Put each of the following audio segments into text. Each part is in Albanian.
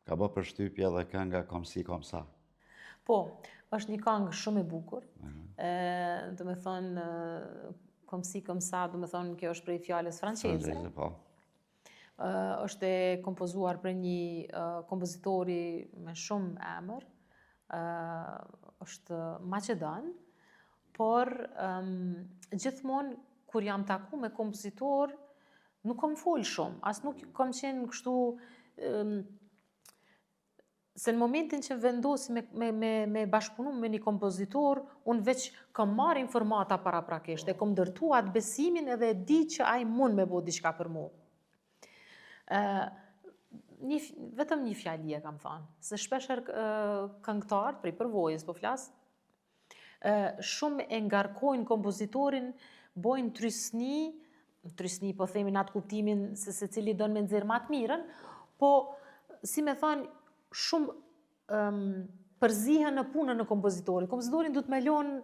Ka bo përshtypje edhe kënga Comme ci comme ça. Po, është një kangë shumë e bukur. Ë, do me thonë, comme ci comme ça, do me thonë, kjo është prej fjalës franceze. Franceze, po. Ë, është e kompozuar prej një kompozitori me shumë emër, ë, është maqedon, por um, gjithmonë kur jam taku me kompozitor, nuk kom fol shumë, as nuk kom qenë kështu um, se në momentin që vendosi me, me, me, me bashkëpunu me një kompozitor, unë veç kam marrë informata paraprakisht, e kom ndërtu atë besimin edhe e di që ai mund me bo diçka për mu. Ë, një, vetëm një fjali e kam thonë, se shpeshherë këngëtarët, prej përvojës po flas, ë, shumë e ngarkojnë kompozitorin, bojnë trysni, trysni po themi në atë kuptimin se secili don me nxjerr ma të mirën, po si me thonë, shumë um, përzihen në punën e kompozitorit. Kompozitorin duhet me lonë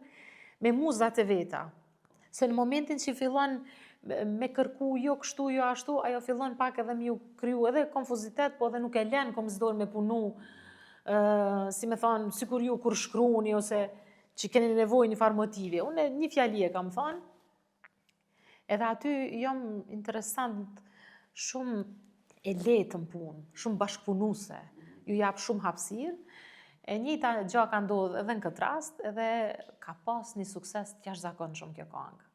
me muzat e veta. Se në momentin që fillon me kërku jo kështu, jo ashtu, ajo fillon pak edhe me ju kriju edhe konfuzitet, po edhe nuk e len kompozitorin me punu, uh, si me thonë, sikur ju kur shkruni, ose që keni nevojë një farë motivi. Unë një fjali e kam thonë, edhe aty jam interesant shumë e lehtë në punë, shumë bashkëpunuse, ju jap shumë hapësirë. E njëjta gjë ka ndodhur edhe në këtë rast, edhe ka pas një sukses të jashtëzakonshëm kjo këngë.